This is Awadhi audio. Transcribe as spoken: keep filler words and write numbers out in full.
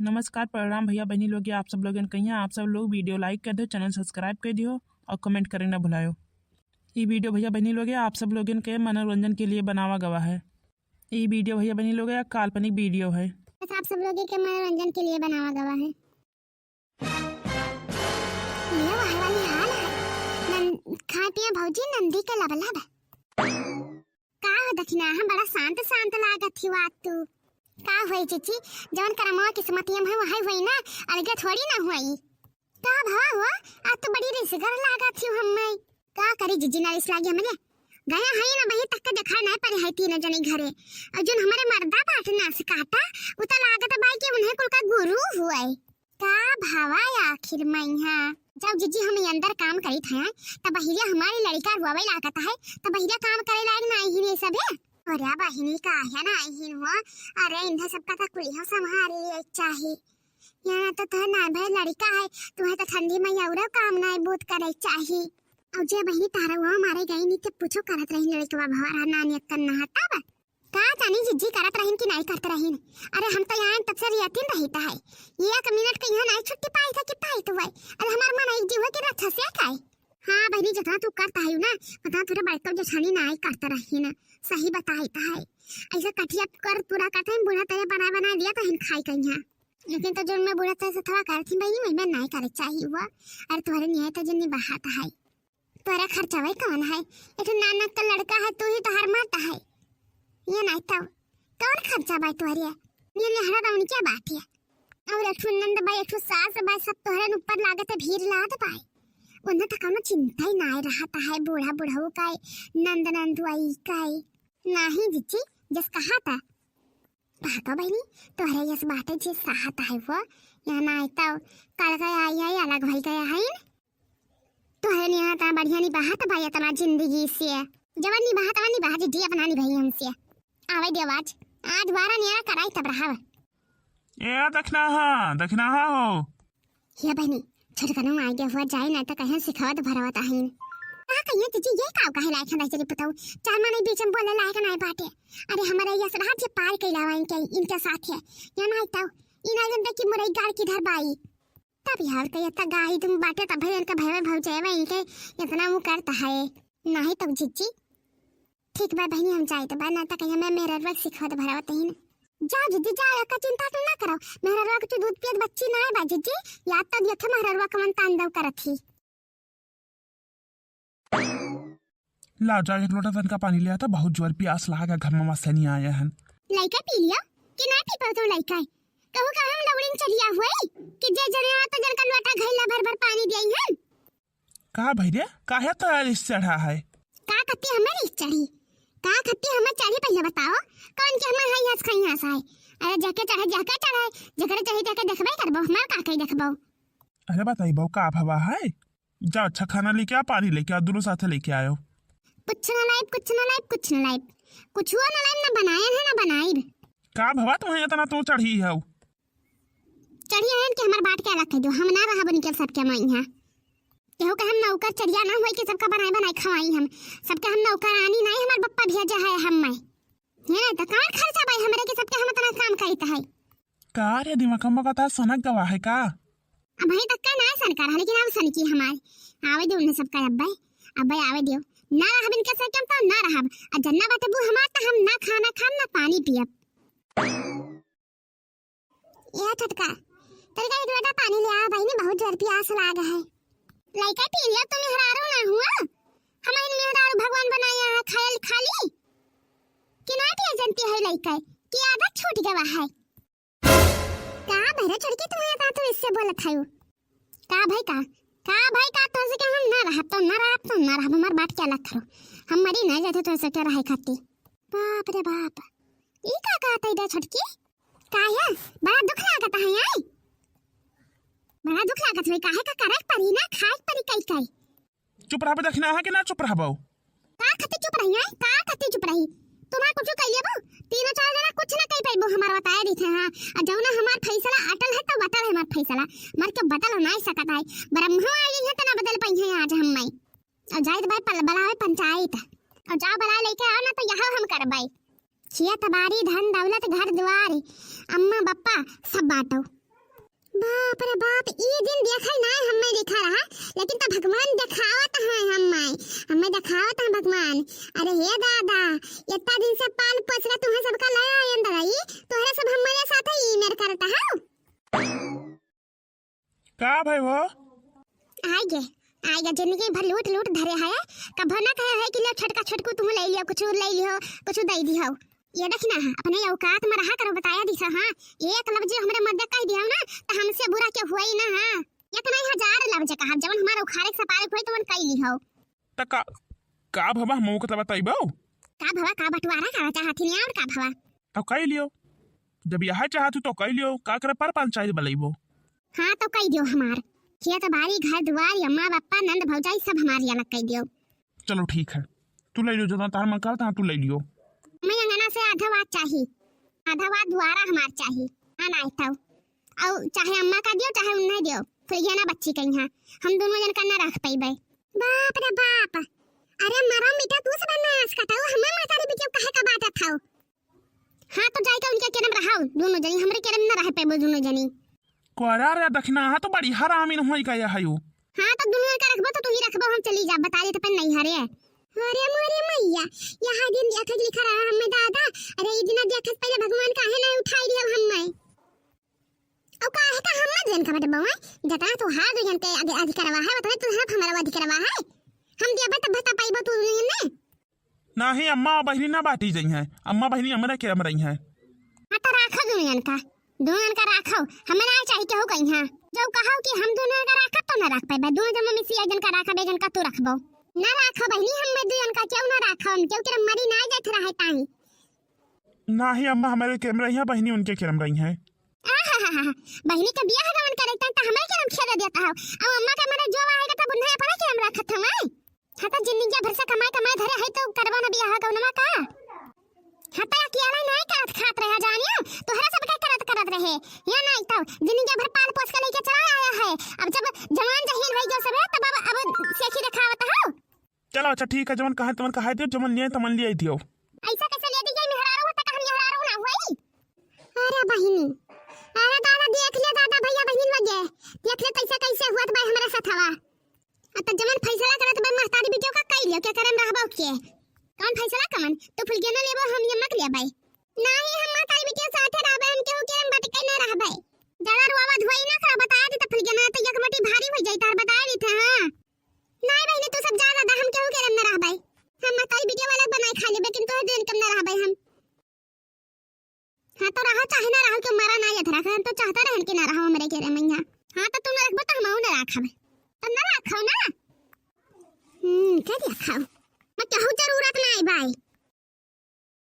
नमस्कार, प्रणाम भइया बहिनी लोग, आप सब लोगन कहिया, आप सब लोग video like कर दियो, channel subscribe कर दियो और comment करे ना भुलायो। ई video भइया बहिनी लोग आप सब लोगन के मनोरंजन के लिए बनावा गवा है। ई video भइया बहिनी लोग काल्पनिक video है। बस आप सब लोगन के मनोरंजन के लिए बनावा गवा है। ये वाह वाली हाल है। नन-, खाए पिए भौजी नंदी के लबलब। का हो दखिना, हम बड़ा शांत शांत लागत ही बात तू। का होई जीजी, जवन करमवा किस्मतिया में है, वही होई ना, अलगे थोड़ी ना होई। का भवा हो, आज तो बड़ी रिसगर लागत ही हम्मे। का करी जीजी, ना रिस लागी हमरे। गया है ना, वही तक के देखा नहीं पड़े है तीनों जने घरे। और जोन हमारे मर्दा बाटे ना से काटा, उ तो लागत बाई कि उन्हें कुल का गुरु हुए। का भवा आखिर मइहाँ? जब जीजी हम ई अंदर काम करित हैं, तब बहिरिया हमारी लड़िका रोवे लागत है, तब बहिरिया काम करे लायक ना आइहिन ये सभे। अरे बहिनी, काहे ना आइहिन हो? अरे इन्हें सबका तो कुलिहो संभाल लिए चाही। यहाँ तो तोहर ना भाई लड़िका है, तुम्हें तो ठंडी में औरो काम ना बूत करे चाही। और जे बहिनी तारा वो मारे गई नी, ते पूछो करत रही लड़िकवा भवा रहा नानी अक्कन नहा तब। का जानी जीजी करत रहिन कि नाई करत रहिन। अरे हम तो यहाँ तब से रियतिन रहित है। एक मिनट के यहाँ नाई छुट्टी पाई था कि पाई तो है। अरे हमार मन एक जीव के रक्षा से का है। हाँ बहिनी, जितना तू करता है ना, उतना तोरे बड़का जेठानी नाई करत रहिन। सही बताई तो है। ऐसे कठिया कर पूरा करते हैं, बूढ़ा तेरे बना बना दिया तो हम खाई कहीं है। लेकिन तो जो मैं बूढ़ा तेरे से थवा करती बहिनी, मैं, मैं नाई करे चाहिए वो। अरे तोहरे नियाय तो जन्नी बहात है। तोरा खर्चा भाई कौन है? एक ठो नानक का लड़का है, तू ही तो हर माता है। ये नहीं तो कौन खर्चा भाई तोहरे? ये नेहरा तो उनके बात है। और एक ठो नंद भाई, एक ठो सास भाई, सब तोहरे ऊपर लागत है, भीड़ लाद भाई। उन्हें तो कौनो चिंता ही ना रहता है, बूढ़ा बुढ़ऊ का है, नंद नंदुआई का है। नहीं जीजी, जस कहा था। पापा बहनी, तोहरे यस बाटे जे साहत है वो, यहाँ ना आइता, कल गया आई है, अलग भई गया है न। तोहरे निहा ता बढ़िया निबाहत बा इतना जिंदगी से। जवन निबाहत बा निबाह जीजी, अपना निभाई हमसे। आवे दे आवाज, आज बारा नियारा कराई तब रहाव। ए दखिनाहा, दखिनाहा हो। हे बहनी, छोटकनो आगे हुआ जाए ना तो कहीं सिखावत भरवत आहिन। का कहिए जीजी, ये काव काहे लायक है दहिजरी पुतऊ? चार माने बीच में बोले लायक नाय बाटे। अरे हमारे यस रहा जे पार कैला वाइन के इनके साथ है। या ना तो इना जन देखी मुरई गाड़ किधर बाई। तब यार के इतना गाही तुम बाटे तब भैया इनका भैया भौजाई में इनके इतना वो करता है। नहीं तो जीजी। ठीक बा बहनी, हम जाइत बा, ना त कहीं हमें मेहररुआ के सिखवत भरवत ही न। जाओ जीजी, जाओ, एका चिंता तू ना करो। मेहररुआ के तू दूध पियत बच्ची ना है बा जीजी, याद तो दिया था मेहररुआ कमन तांडव करत ही। ला जा, एक लोटा तनका पानी ले आता, बहुत जोर प्यास लागा, घर में मसनी आया हन। लइका पी लिया कि ना पी पाओ तो लइका है। कहू का हम लौड़िन चलिया हुई कि जे जने आता जन का लोटा घैला भर भर पानी दिया हन। का भई रे, काहे तोरा रिस चढ़ा है? का खत्ती हमें रिस चढ़ी? का खत्ती हमें चढ़ी, पहिले बताओ, कौन के हमें हाई हंस खाई हंस है? अरे जाके चढ़े, जाके चढ़े, जकरे चाही जाके देखबे करबो, हमार का कही देखबो? अरे बताइबो, का भवा है? जा अच्छा खाना लेके आ, पानी लेके आ, दोनों साथे लेके आयो। कुछ ना लाइब, कुछ ना लाइब, कुछ ना लाइब, कुछ ना लाइब, ना बनाए है ना बनाइब। का भवा तुम्हें इतना तू चढ़ी है? चढ़िया हन के हमार बाट के अलग कह दो, हम ना रहब उनके सबके माई यहाँ। केहू के हम नौकर चढ़िया ना होई कि सबका बनाई बनाई खवाई हम। सबके हम नौकरानी नहीं, हमार बप्पा भेजा है हम मैं। ये नहीं तो कौन खर्चा भाई हमरे के सबके हम इतना काम करित है। का रे दिमाग में कता सनक गवा है का? अब भाई तक का ना सनका रहा, लेकिन अब सनकी हमार। आवे दे उन्हें सबका अब्बे, अब्बे आवे दियो। ना रहब इनके सबके हम तो ना रहब। आ जन्ना बतबू हमार तो हम ना खाना खाम ना पानी पियब। ए छोटका, तनिका एक लोटा पानी ले आ बहिनी, बहुत जोर प्यास लाग है। लइका पी लिया, तुम मेहरारू ना हुआ? हम इन मेहरारू भगवान बनाया है, खायल खाली कि ना पिए जनती है लइका, कि आदत छूट गवा है। का भरे छोटकी, तुम्हें का तू इससे बोलत है? का भाई का, का भाई का, तुमसे क्या हम ना रहब, तो ना रहब, तो ना रहब, हमार बात क्या लग करो, हम मरी ना जाते तुमसे क्या रहे खाती। बाप रे बाप, ई का कहत है छोटकी? काहे? बड़ा दुख लागत है, आई? बड़ा दुख लागत है, काहे का करे के परी ना, खाए के परी कई कई। चुप रहबे दखिनाहा कि ना चुप रहबो? का खत्ती चुप रही, आई? का खत्ती चुप रही? तुम्हार कुछ कह लेबो? तीनों चार जना कुछ ना कह पाइबो, हमार बताए दी थे, हाँ। आ जौना हमार फैसला अटल है, तो बटल है हमार फैसला। मर के बदल ना सकत है। ब्रह्मा आई है, तो ना बदल पाई है आज हम माई। और जाइत भाई पल-, बलावे पंचायत। और जाओ बला लेके आओ ना, तो यहाँ हम करबाई। खेत बाड़ी, धन दौलत, घर द्वार, अम्मा बप्पा सब बांटो। बाप रे बाप, ई दिन देखल नाय हम्मे लिखा रहा, लेकिन त भगवान देखावत हैं हम्मे, हम्मे देखावत हैं भगवान। अरे हे दादा, इतना दिन से पाल पोस के तुम्हें सबका लाया अंदर आई, तोहरे सब हमारे साथ ही ई मेर करता है। का भाई हो? आइगे, आइगे, जिंदगी भर लूट लूट धरे है, कभो ना कहे है कि ले छोटका छोटकू तुम ले लियो, कुछ ले लियो, कुछ दे दियो। ये देखी ना, अपने औकात में रहा करो, बताया दिसा, हाँ, एक लफ्ज हमरे मध्य कह दिया ना, तो हमसे बुरा के हुआ ही ना, हाँ। एक नहीं हजार लफ्ज कहा, जवन हमारे उखाड़े के सपारे के होई, तवन कह लियो। त का, का भवा, हमहू के त बतइबो? का भवा, का बंटवारा करा चाहत ही और का भवा? तो कह लियो, जब यह चाहत हूँ तो कह लियो, का करे पर पंचायत बलइबो? हाँ, तो कह दियो हमार खेत बाड़ी, घर दुआर, अम्मा बापा, नंद भौजाई सब हमार अलग कह दियो। चलो ठीक है, तू ले लियो, जतना तार मन करता है तू ले लियो। मैं अंगना से आधा वाद चाही, आधा वाद दुआरा हमार चाही, हाँ ना तो। और चाहे अम्मा का दियो, चाहे उन्हें दियो, फुलगियाना बच्ची कहीं है, हम दोनों जन का ना रख पइबे। बाप रे बाप, अरे मरो मिटा तू सब नाश कटाओ, हमें मातारी बिटिया काहे का बात थाओ? हाँ, तो जाइके उनके केरम रहाओ दोनों जनी, हमरे केरम ना रह पइबो दोनों जनी। कोरा रे दखिना, हाँ तो बड़ी हरामिन होई गया है यू। हाँ, तो दोनों का रखबो तो तू ही रखबो, हम चली जा, बता दे तो पर नहीं हरे। अरे मोरे मैया, यहाँ दिन देखत लिखा रहा हमें दादा। अरे इतना देखत पहले भगवान काहे नहीं उठाई दिया हमें? और काहे का हम ना जन का बटबो है, जतना तू हाथ जन के आगे अधिकारवा है, उतने तू हाथ हमारा अधिकारवा है। हम देबे तब बता पाइबो तू ने। नाही, अम्मा बहिनी ना बाटी जइहैं, अम्मा बहिनी हमरे केरम रहिहैं। हाँ, तो राखो दुनियन का, दुनियन का राखो, हमें ना चाही केहू कहीं। हाँ, जो कहो कि हम दुनियन का राखब तो ना राख पाइबे, दुनियन जन में से एक जन का राखब, एक जन का तू रखबो। ना राखो बहिनी, हम में दुनियन का केहू ना राखो, हम केहू केरम मरी ना जात रहे ताई। नाही अम्मा, हमरे केरम रहिहैं, बहिनी उनके केरम रहिहैं। आहाहाहा, बहिनी के बियाह गवन करे त हमरे केरम खेद देता हो, अब अम्मा के मरे जो आएगा तब उन्हें अपने केरम रखत हो, हैं? हाँ, तो जिंदगी भर से कमाई, कमाई धरे है, तो करबो ना बियाह गवनमा का? हाँ, तो अकेला नहीं करत खात रहे, जानियो, तोहरा सब के करत, करत रहे। या नहीं तो जिंदगी भर पाल पोस के लेके चला आया है। अब जब जवान जहीन हो गयो सब है, तब अब, अब सेखी दिखावत हो। चलो, अच्छा, ठीक है, जवन कहा, तवन कहा दियो, जवन लिए, तवन लिए दियो। ऐसा कैसे ले दी गई मेहरारू, तक हम मेहरारू ना हुई? अरे बहिनी, अरे दादा, देख ले दादा, भैया बहिन लगे, देख ले कैसे, कैसे हुआ त भाई हमारे साथ हवा। अब तो जमन फैसला करत बा महतारी बिटियो का कई लियो, के करन रहबो के? कौन फैसला कमन? तू फुलगेना लेबो, हम ये मत लेबै। नाही, हम महतारी बिटियो साथे रहबै, हम केहू के हम बटके न रहबै। ज्यादा रोवा धोई ना करा, बताया दी तो फुलगेना तो एक मटी भारी हो जाई, तार बताया दी था, हाँ। नाही बहिनी, तू सब जा दादा, हम केहू के हम न रहबै। हम महतारी बिटियो वाला बनाए खा लेबै, लेकिन तोहे दिन कम न रहबै हम। हाँ, तो रहो चाहे ना रहो, क्यों मरा ना याद रखा, हम तो चाहता रहन कि ना रहो हमरे केरे मैया। हाँ, तो तू ना रखबो तो हमहू ना रखब, तो ना रखो ना। हम्म, कर रखो, मैं केहू जरूरत ना है भाई।